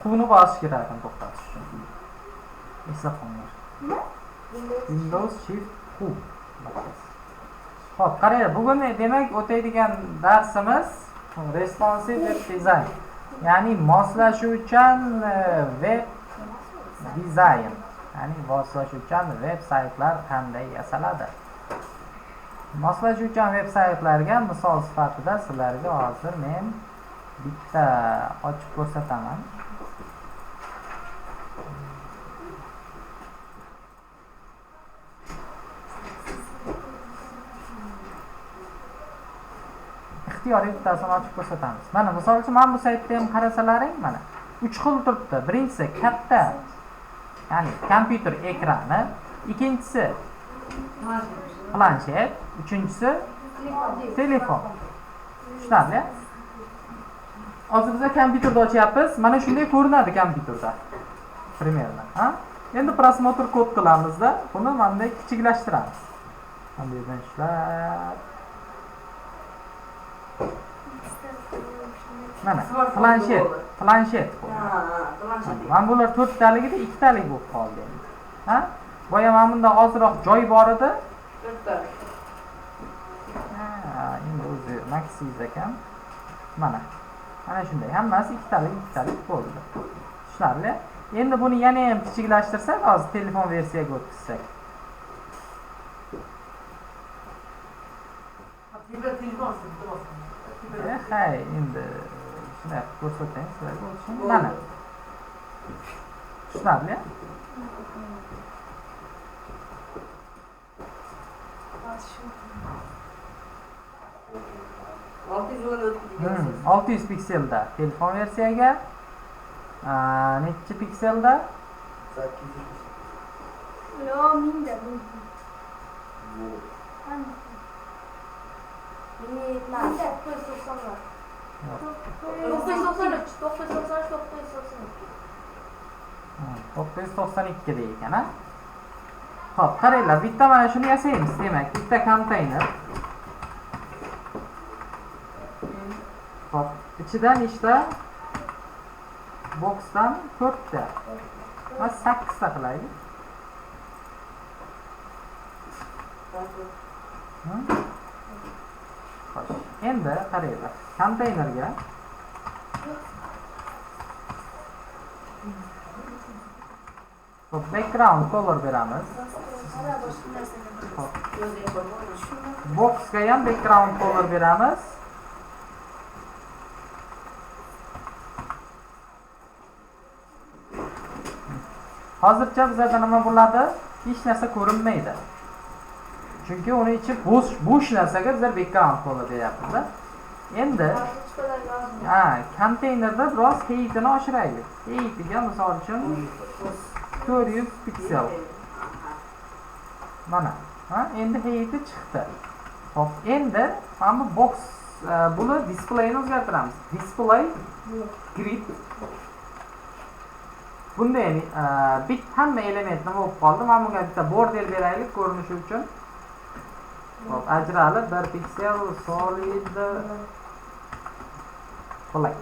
Quvni bosish kerak ekan to'xtatish uchun. Eslab qolinglar. Windows Shift Q. Xo'p, qaranglar, bugun demak o'tadigan darsimiz responsive web design. Ya'ni moslashuvchan web dizayn. Ya'ni moslashuvchan web saytlar qanday yasaladi? Moslashuvchan web saytlarga misol sifatida sizlarga hozir men bitta ochib ko'rsataman. Ixtiyoriy bittasini ochib ko'rsatamiz. Mana misol uchun mana bu saytda ham qarasalaring, mana 3 xil turibdi. Birinchisi katta, ya'ni kompyuter ekrani, ikkinchisi planshet, uchinchisi telefon. Tushunarli? Hozir biz kompyuterda ochyapmiz. Mana shunday ko'rinadi kompyuterda. Примерно, ha? Endi prosmotr kod qilamizda, buni mana bunday kichiklashtiramiz. Mana bu yerdan ishlab mana planshet, planshet. Mana bular 4 taligida 2 talik bo'lib qoldi endi. Ha? Boya mana bunda ozroq joy bor edi. 4 talik. Ha, endi o'zi maksiz ekan. Mana. Mana shunday. Hammasi 2 talik, 2 talik bo'ldi. Tushunarli? Endi buni yana ham kichiklashtirsak, hozir telefon versiyaga o'tkazsak. Hay, endi shunday qilib ko'rsataymi sizlarga o'tishim. Mana. Tushunarli? Hmm, 600 pikselda telefon versiyaga, nechi pikselda? 800. Yo, 1000da. 1000. 990. 993, 993, 992. 992 da ekan, ha? Xo'p, qaranglar, bitta mana shuni yasaymiz, demak, bitta konteyner. Xo'p, ichidan ishda boxdan 4 ta va 8 ta qilaylik. Xo'sh, endi qaranglar, konteynerga background color beramiz. Xo'p. Boxga ham background color beramiz. Hozircha bizlarda nima bo'ladi? Hech narsa ko'rinmaydi. Chunki uni ichi bo'sh narsaga bizlar background color beryapmiz. Endi ha, konteynerda biroz heightini oshiraylik. Heightiga misol uchun 400 piksel. Mana, ha, endi heighti chiqdi. Xo'p, endi mana bu box buni displayini o'zgartiramiz. Display grid. Bunda ya'ni bit hamma element nima bo'lib qoldi? Mana bunga bitta border beraylik ko'rinishi uchun. Xo'p, ajralib 1 piksel solid black.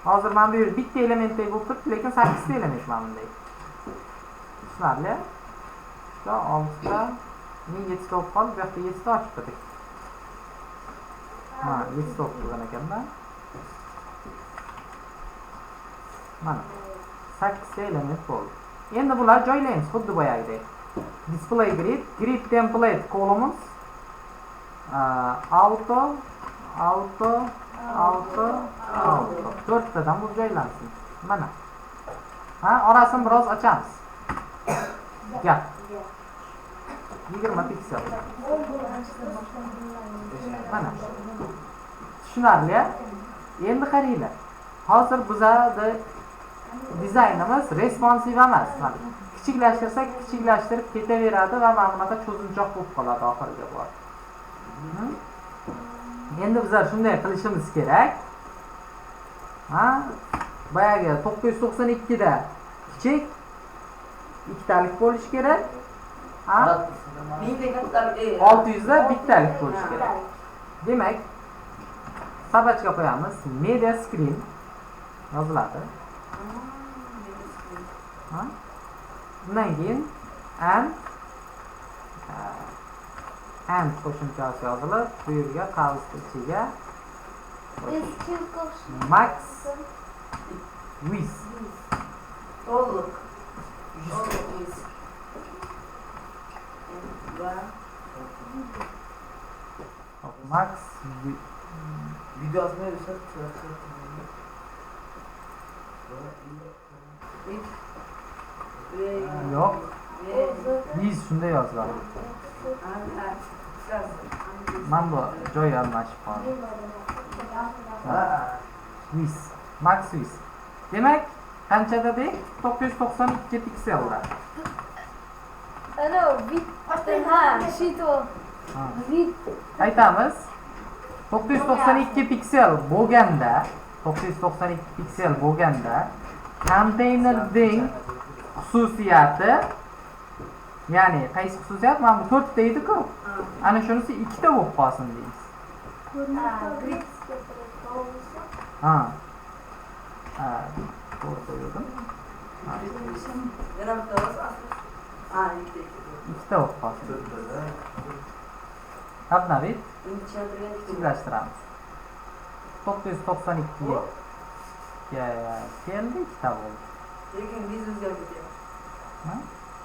Hozir mana bu yerda bitta elementdek bo'lib turibdi, lekin 8 ta element mana bunday. Tushunarli? 3 ta, 6 ta, 7 ta bo'lib qoldi, bu yoqda 7 ta ochib turdik. Ha, 7 ta bo'lib turgan ekanda. Mana 8 ta element bo'ldi. Endi bular joylaymiz xuddi boyagidek. Display grid, grid template columns, auto, auto, auto, auto. 4 tadan bu joylansin. Mana. Ha, orasini biroz ochamiz. Gap. 20 piksel. Mana. Tushunarli? Endi qaranglar. Hozir bizada dizaynimiz responsive emas. Mana kichiklashtirsak, kichiklashtirib ketaveradi va mana bunaqa cho'zimchoq bo'lib qoladi oxiriga borib. Endi bizlar shunday qilishimiz kerak. Ha, boyagi 992 da kichik ikkitalik bo'lishi kerak. Ha? 600 da bittalik bo'lishi kerak. Demak, sabachka qo'yamiz. Media screen yoziladi. Ha? Undan keyin and and qo'shimchasi yozilib, bu yerga qavs ichiga max width. To'liq. 100. Va max videosini o'sha yo'q. Biz shunday yoziladi. Mana bu joy almashib qoldi. Width, max width. Demak, qancha dedik? 992 pikselda. Ana, width. Ha, shito. Width. Aytamiz. 992 piksel bo'lganda, 992 piksel bo'lganda konteynerning xususiyati, ya'ni qaysi xususiyat? Mana bu 4 ta edi-ku. Ana shunisi 2 ta bo'lib qolsin deymiz. Ha. Ha, to'g'ri qo'ydim. Yana bitta bos. Ha, ikkita bo'lib qolsin. Обновить. Kichiklashtiramiz. 992 ga keldi, ikkita bo'ldi. Lekin biz o'zgarib ketyapti. Ha?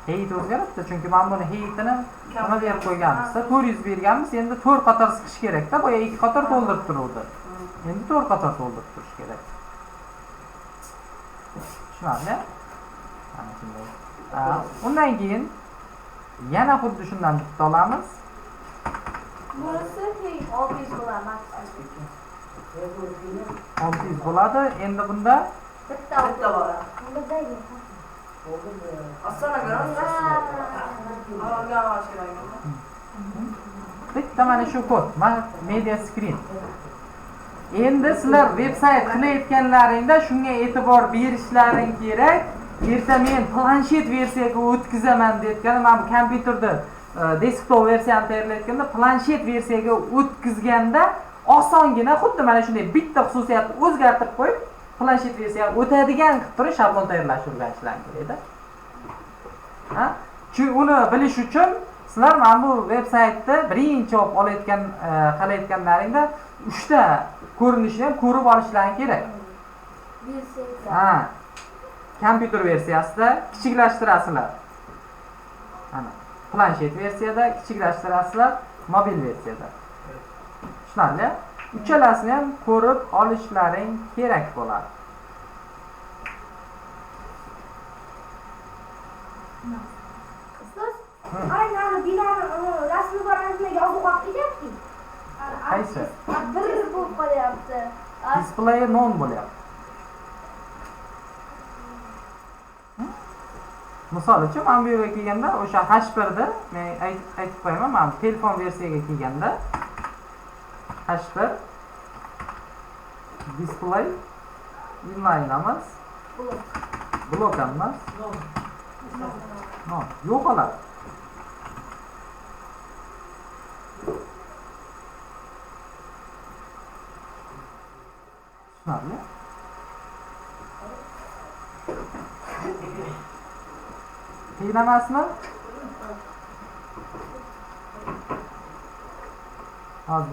Height o'zgaribdi, chunki mana buni heightini nima berib qo'yganmiz? 400 berganmiz, endi 4 qator siqish kerak-da, boya 2 qator to'ldirib turuvdi. Endi 4 qator to'ldirib turish kerak. Tushunarli? Ana shunday. Undan keyin yana xuddi shundan bitta olamiz. Bunisi 600 bo'ladi, max. 600 bo'ladi. Endi bunda bitta bo'ladi. Bitta mana shu kod, mana media screen. Endi sizlar veb-sayt qilayotganlaringda shunga e'tibor berishlaring kerak. Erta men planshet versiyaga o'tkazaman deyotganda, mana bu kompyuterda desktop versiyani tayyorlayotganda planshet versiyaga o'tkazganda osongina xuddi mana shunday bitta xususiyatni o'zgartirib qo'yib planshet versiyaga o'tadigan qilib turib shablon tayyorlashni o'rganishlaring kerak-da. Ha? Chunki uni bilish uchun sizlar mana bu veb-saytda birinchi olib olayotgan qilayotganlaringda 3 ta ko'rinishni ham ko'rib olishlaring kerak. Ha. Kompyuter versiyasida kichiklashtirasizlar. Ana, planshet versiyada kichiklashtirasizlar, mobil versiyada. Tushunarli? Uchalasini ham ko'rib olishlaring kerak bo'ladi. Ustoz, aynan binoni rasmi bor, ana yozuv qolib ketyapti. Qaysi? Bir bo'lib qolyapti. Display non bo'lyapti. Misol uchun, mana bu yerga kelganda o'sha H1da men aytib qo'yaman, mana bu telefon versiyaga kelganda H1 display inline emas, blok emas. No, yo'qoladi. Tushunarli? Qiyin emasmi? Hozir